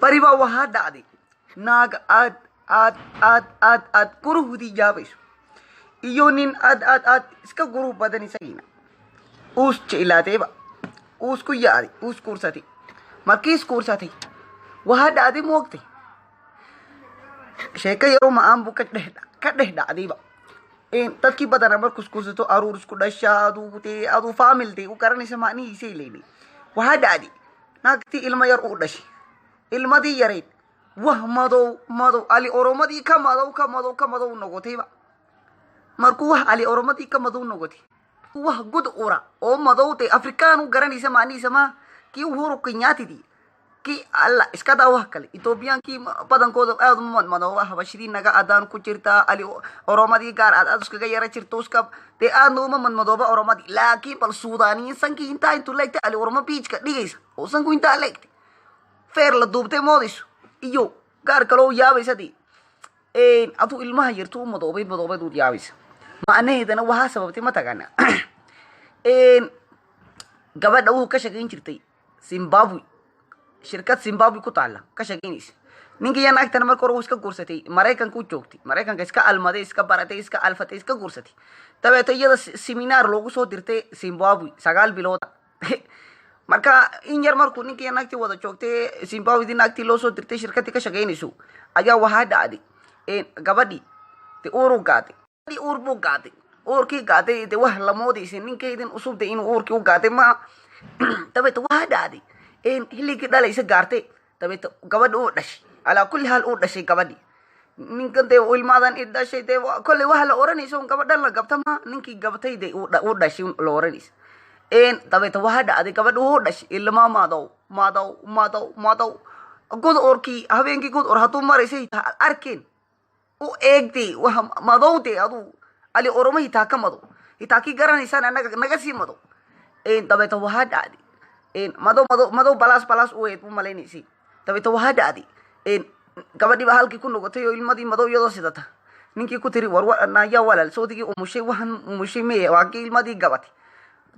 Bari baa waxaa dhacday naag aad aad aad aad aad quruxdii yaabayso iyo nin aad aad aad iska qurux badan, isagiina uus jeclaatayba, uus ku yaaday, uus guursatay. Markii is guursatay, waxaa dhacday, moogtay, sheeko yaroo ma-aan buu ka dhex dhacdayba. Dadkii badana markuu isguursato, aruur isku dhasha, aduu dee aduu family dee u garanaysa macnihiisay leynay. Waxaa dhacday naagtii ilmo yar uu dhashay. Ilmadii yarayd wah madow madow, Ali Oromadii ka madow, ka madow, ka madow noqotayba. Markuu wax Ali Oromadii ka madow noqotay, wax gud ura oo madow dee Afrikaan u garanaysa macnihiisa ma kii Uhuru Kenyattidii kii alla iska daa, wax kale Ethoobiyankii badankooda aada uma madmadooba. Habashidii naga adaan ku jirtaa, Ali Oromadii gaar aad aad iskaga yara jirto, iska dee aadna uma madmadooba Oromadii. Laakiin bal Suudaaniyiin sankii intaa intuu leegtay Ali Oromo biijka dhigaysa oo sanku intaa leegtay, feer la duubtay moodayso, iyo gaar kale oo yaabaysa dee aduu ilmaha yarto u madoobay madoobayd uud yaabaysa. Macnaheedana waxaa sababtay, mataqaana, gabadha wuxuu ka shaqayn jirtay Zimbabwe, shirkad Zimbabwe ku taala ka shaqaynaysa. Ninkiiya naagtana marka hore uu iska guursatay, Maraykanka u joogtay, Maraykanka iska almaday, iska baratay, iska alfatay, iska guursatay. Dabeeto iyada seminar loogu soo dirtay Zimbabwe 9 bilooda. Marka in yar markuu ninkiiya naagtii wada joogtay, Zimbabwedii naagtii loo soo dirtay, shirkadii ka shaqaynayso, ayaa waxaa dhacday gabadhii de uur u gaaday. Uur buu gaaday. Uurkii gaaday de wax lamoodaysa ninkaydin usub de inuu uurkii u gaaday ma. Dabeeto waxaa dhacday xilligii dhalaysa gaartay. Dabeeto gabadhi uu dhashay. Calaa kulli haal uu dhashay gabadhi. Ninkan dee ilmaadan i dhashay dee kolley waxa la oranaysa un gabadhan la gabta ma ninkii gabtay de uu dhashay la oranaysa. Dabeeto waxaa dhacday gabadhi uu dhashay ilma madow madow madow madow, god orkii habeenkii god or hadduu maraysay arkeen u eegtay waxa madow dee aduu Ali Oromo hitaa ka madow, hitaa kii garanaysaan anaga naga sii madow. Dabeeto waxaa dhacday madow madow madow balaas balaas u eed u malaynaysay. Dabeeto waxaa dhacday gabadhii baa halkii ku noqotay oo ilmadii madow iyadoo sidata ninkii ku tiri: "War naya walaal, sawdigii umushay, waxaan umushay meye?" Waa kii ilmadii gabatay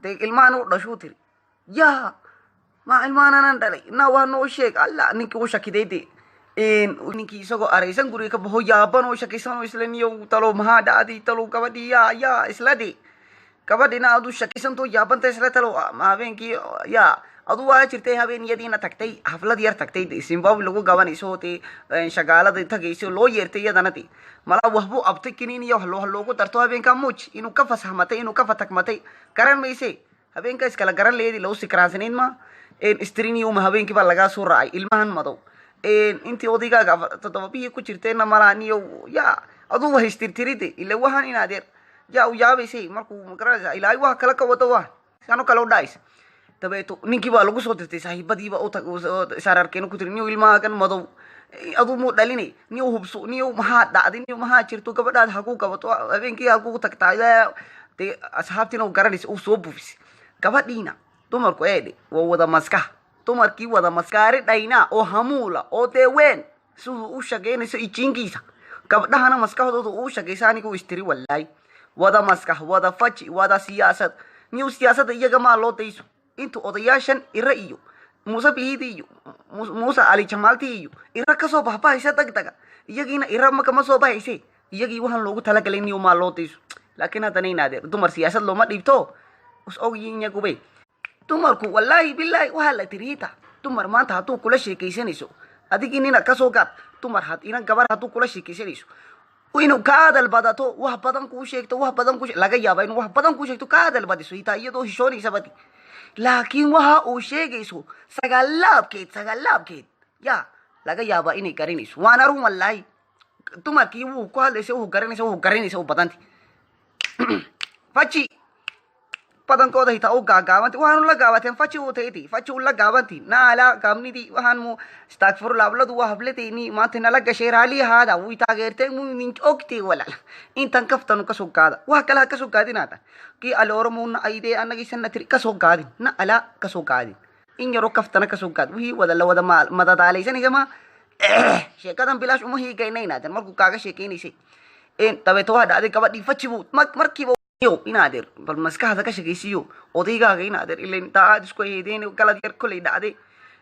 dee ilmahan u dhashuu tiri: "Yaa ma ilmaananan dhalay na waa noo sheeg alla." Ninkii u shakiday dee. Ninkii isagoo araysan guriga ka baxo, yaaban oo shakisan oo isla niyo talo maxaa dhacday, talo gabadhii yaa yaa isla de gabadhina adu shakisantoo yaabanta isla talo habeenkii yaa adu waa jirtay habeen iyadiina tagtay xaflad yar tagtay de Zimbabwe lagu gabanayso dee shagaalada tagayso loo yeertay iyadana de malaa waxbuu abtay kiniin iyo wax loogu darto habeenkaa muuj inuu ka fasahmatay, inuu ka fatagmatay garan mayse. Habeenkaa iskala garan leedi lagu sikraansanayn ma striniuma. Habeenkii baa lagaa soo raacay ilmahan madow intii odaygaaga 7 bihii ku jirtayna malaa niyo ya aduu haystirtiride ila waxaan in adeer yaa u yaabaysay markuu magaranaysa ilaahay wax kale ka wado waa sano kale u dhacaysa. Dabeeto ninkii baa lagu soo dirtay, saaxiibadiiba isaararkeena ku tiri: "Niyo ilmahagan madow aduu muu dhalinay? Niyo hubso, niyo maxaa dhacday? Niyo maxaa jirto? Gabadhaad haku gabato, habeenkii haku tagtaa." Dee asxaabtiina u garanaysa uu soo bufisay gabadhiina. Dumarku eedhe waa wada maskax, dumarkii wada maskaari dhaynaa oo hamuula oo dee ween siduu u shaqaynayso ijiinkiisa. Gabdhahana maskaxdooda uu shaqaysa anigu istiri wallaahi wada maskax, wada faji, wada siyaasad. Niyo siyaasadda iyaga maa loo dayso intu odayaashan Ira iyo Muuse Bihidi iyo Muuse Ali Jamaalti iyo Ira kasoo baxbahaysa degdega. Iyagiina Ira ma kama soo bahayse, iyagii waxaan loogu talagalay niyo maa loo dayso. Laakiin haddana inaadeer dumar siyaasad looma dhiibto, is ogyiin iyagube dumarku. Wallaahi bilaahi waxaa la tiri hita dumar maanta hadduu kula sheekaysanayso adigii nina kasoo gaad dumar had ina gabar hadduu kula sheekaysanayso inuu ka hadal badato, wax badan kuu sheegto, wax badan ku laga yaaba inuu wax badan kuu sheegto, ka hadal badiso hitaa iyadoo hishoonaysa badi. Laakiin waxa uu sheegayso sagaalaabkeed, sagaalaabkeed ya laga yaabaa inay garanayso. Waana run wallaahi. Dumarkii wuu ku hadlaysa, wuu garanaysa, wuu garanaysa u badanti faji badankooda hitaa u gaagaabanti. Waxaanu la gaabateen faji u tayti faji u la gaabanti naala gaabnidii waxaan mu istaagfurla habladu waa habladeeni maanta nala gashay raaliyahaada way taageerteen nin ogtay walaal. Intan kaftanu kasoo gaada, wax kale ha kasoo gaadinaata kii Ale Oromona aydee annagiisana tiri kasoo gaadin na alaa kasoo gaadin, in yaroo kaftana kasoo gaad wixii wada la wada madadaalaysanaysa ma sheekadan bilaash uma hiigaynaynaatan markuu kaaga sheekeynaysay. Dabeeto waa dhacday gabadhii faji buu markiiba yo in adeer bal maskaxda ka shaqaysiiyo odaygaaga in adeer ilan daacad isku heydeen galad yar kolay dhacday.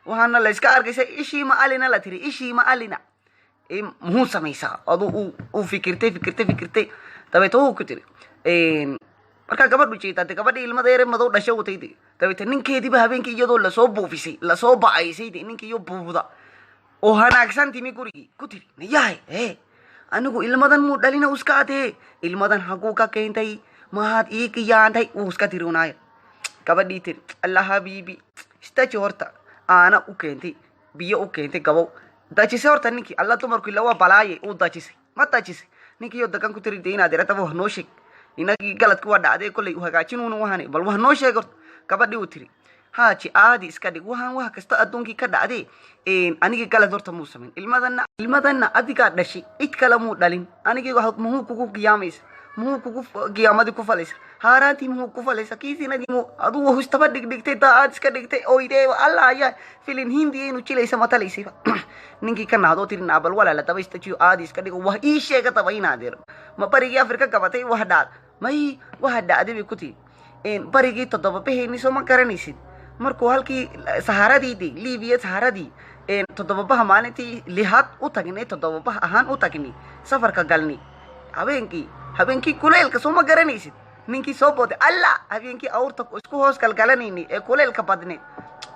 Waxaana la iska arkaysa ishii ma alina la tiri, ishii ma alina. Muxuu samaysaa? Adu uu fikirtay, fikirtay, fikirtay. Dabeeto wuu ku tiri markaa gabadhu jeedaa de, gabadhii ilmada yare madow dhasha watay de. Dabeete ninkeediiba habeenkii iyadoo lasoo buufisay, lasoo ba'aysay de, ninkii iyo buufda oo hanaagsan timi gurigii, ku tiri: "Nayahay, anigu ilmadan muu dhalina, uska adee ilmadan haguu ka keentay? Mahaad ii kiyaantay?" Wuu iska tiri unaaya. Gabadhii tiri: "Allah habiibi, istaji horta." Aana u keentay, biyo u keentay, gabow dajisay horta ninkii. Alla, dumarku ila waa balaaye. Uu dajisay, ma dajisay ninkiiyo dagan. Ku tiri: "De inaad irataba wax noo sheeg, inagii galadki waa dhacday, kollay hagaajinuuna wahane, bal wax noo sheeg horta." Gabadhii uu tiri: "Haaji, aadi iska dhig, waxaan wax kasta adduunkii ka dhacday. Anigii galad horta muu samayn. Ilmadana, ilmadana adigaa dhashay, cid kale muu dhalin. Anigii muxuu kugu qiyaamaysa? Muxuu kugu qiyaamadii ku falaysa? Haaraantii muxuu ku falaysa? Kiisinadii muu aduu hustaba dhigdhigtay, daa aad iska dhigtay oydee? Allah ayaa filin Hindiya inuu jilaysa matalaysayba." Ninkii ka nahdoo tiri: "Naabal walaala, daba istajiyo, aadi iska dhigo, wax ii sheega daba inaadeer. Ma barigii Afrika gabatay wax dhacd may waxa dhacday?" Bay ku tiri: "Barigii toddoba bahayni, soo ma garanaysid? Markuu halkii saharadii de, Libiya saharadii toddobabaha, maalintii lihaad u tagnay, toddobabaha ahaan u tagnay, safarka galnay, habeenkii kuleylka, soo ma garanaysid? Ninkii soo booday alla, habeenkii awrta isku hoos galgalanaynay ee kuleylka badneed."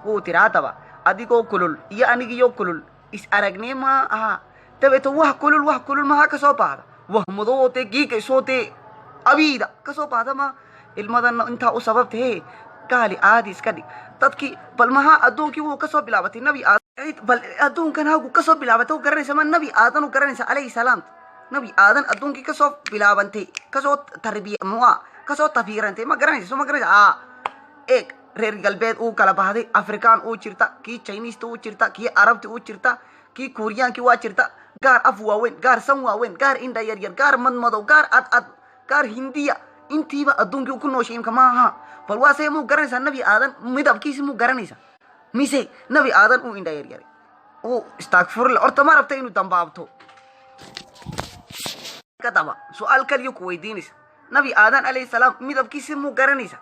Wuu tiri: "Haddaba adigoo kulul iyo anigiyo kulul is aragnay ma aha. Dabeeto wax kulul, wax kulul maha kasoo baxda? Wax madow dee giigaysoo dee abiida kasoo baxda ma ilmadana intaa u sababta? He gaali, aadi iska dhig. Dadkii bal maha adduunkii wuu kasoo bilaabatay Nabi Aadan? Bal adduunkan hagu kasoo bilaabatay u garanaysa ma? Nabi Aadan u garanaysa, calayhi salaam? Nabi Aadan adduunkii kasoo bilaabantay, kasoo tarbiya mua, kasoo tafiirantay, ma garanaysa? Soo ma garanaysa? A eeg, reer galbeed uu kala bahday, Afrikaan uu jirta, kii Chinista uu jirta, kii Arabti uu jirta, kii Kuuriyaankii waa jirta, gaar af waaweyn, gaar san waaweyn, gaar indha yaryar, gaar madmadow, gaar ad ad, gaar Hindiya. Intiiba adduunkii ku nooshay imka maaha. Bal waase muu garanaysaa Nabi Aadan midabkiisi? Muu garanaysaa mise Nabi Aadan uu indha yaryaray uu istaagfurle horta? Ma rabta inuu dambaabto kadaba su-aal kaliya ku weydiinaysa: Nabi Aadan calayhi salaam midabkiisi muu garanaysa?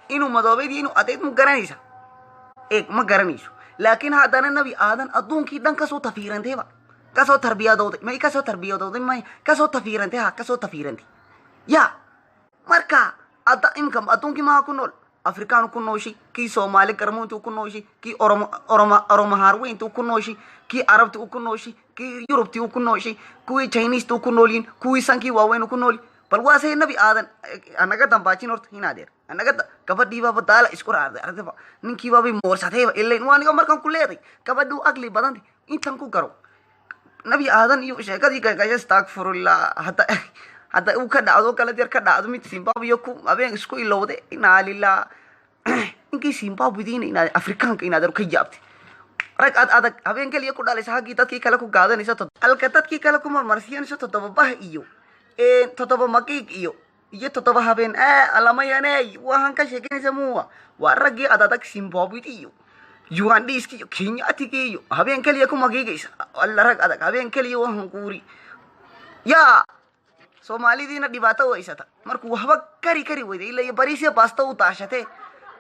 Inuu madoobayd inuu adayd muu garanaysa? Eeg, ma garanayso. Laakiin haddana Nabi Aadan adduunkii dhan kasoo tafiirantayba, kasoo tarbiyadooday, may kasoo tarbiyadooday, may kasoo tafiirantay, ha kasoo tafiirantay ya. Marka adda imka adduunkii maha ku nool? Afrikaan ku nooshay, kii Soomaali garmuunti ku nooshay, kii Oromo, Oroma, Oromo haarweynti ku nooshay, kii Arabti ku nooshay, kii Yurubti ku nooshay, kuwii Chinista ku noolyihin, kuwii sankii waaweyn ku nool. Bal waasay Nabi Aadan anaga dambaajin horta inaadeer anaga. Gabadhiibaaba daala isku raarday ardayba, ninkiibaabay moorsatayba. Ilayn waa aniga markaan ku leeday gabadhuu aqli badantay intan ku garo Nabi Aadan iyo sheekadii gagasha. Astagfirullah. Hadda uu ka dhacdo galad yar ka dhacdo, mid Zimbabwe ku habeen isku ilowde, inaa lilah. Ninkii Zimbabwediina inaad Afrikaanka inaadeer ka yaabtay, rag ad adag habeen keliya ku dhalaysa, haggii dadkii kale ku gaadanaysa, halka dadkii kale ku marmarsiyanayso toddoba bah iyo toddoba maqiig iyo toddoba habeen alamayane. Waxaan ka sheekeynaysa muwa waa raggii ad adag, Zimbabwedi iyo Ugandhiiski iyo Kenyatigi iyo habeen keliya ku maqiigaysa. Alla, rag adag habeen keliya waxaan kuuri yaa. Soomaalidiina dhibaato haysata markuu waxba kari kari weyda, ila iyo bariisya baasta u daashatee,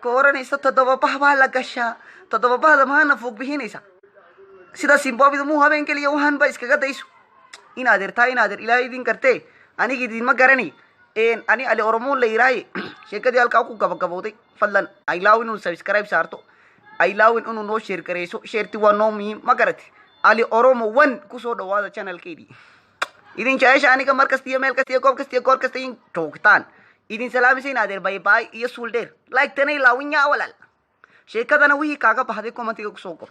ka oranaysa toddoba bah baa la gashaa. Toddoba bahda mahana foog bixinaysa sida Zimbabweda muu habeen keliya waxaan ba iskaga dayso in adeer taa in adeer Ilaahay idin kartee. Aniga idinma garanay, ani Ali Oromoon la yiraaye. Sheekadii halkaa ku gabagabowday. Fadlan aylaawin inuu subscribe saarto, aylaawin inuu noo share gareyso. Shareti waa noo muhiim, ma garati? Ali Oromo One kusoo dhawaada channelkeydii. Idin jecesha aniga mar kasta iyo meel kasta iyo goob kasta iyo goor kasta in joogtaan idin salaamisa in adeer. Bye bye iyo suuldheer. Like tana ilaawin yaa walaal. Sheekadana wixii kaaga baxday commentiga kusoo qor.